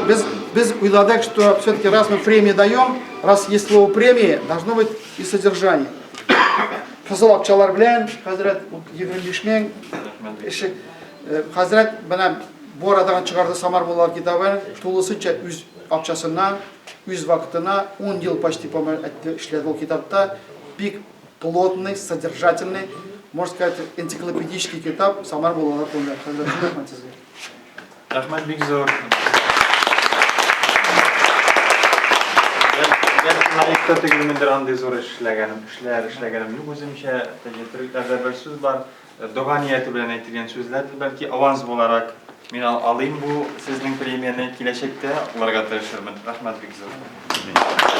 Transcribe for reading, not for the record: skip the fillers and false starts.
Без, без уйладык, что все-таки раз мы премию даем, раз есть слово премии, должно быть и содержание. Кызыл акчалар белән, хәзрәт, 25 мең эше. Э, хәзрәт менә бу арадагы чыгарды Самар муллалар китабын, тулысынча үз акчасыннан, үз вакытына 10 ел почти, по-моему, эшләде ул китапта. Бик плотный, содержательный, можно сказать, энциклопедический китап Самар муллалар турында. Хәзрәт, рәхмәт сезгә. Рәхмәт бик зур. Бәлки лаек та түгелмендер андый зур эш эшләгәнем, эшләр эшләгәнем юк үземчә. Төрекләрдә бер сүз бар, дога нияте белән әйтелгән сүзләр, бәлки аванс буларак мин алыйм бу сезнең премияне, киләчәктә алырга тырышырмын. Рәхмәт бик зур.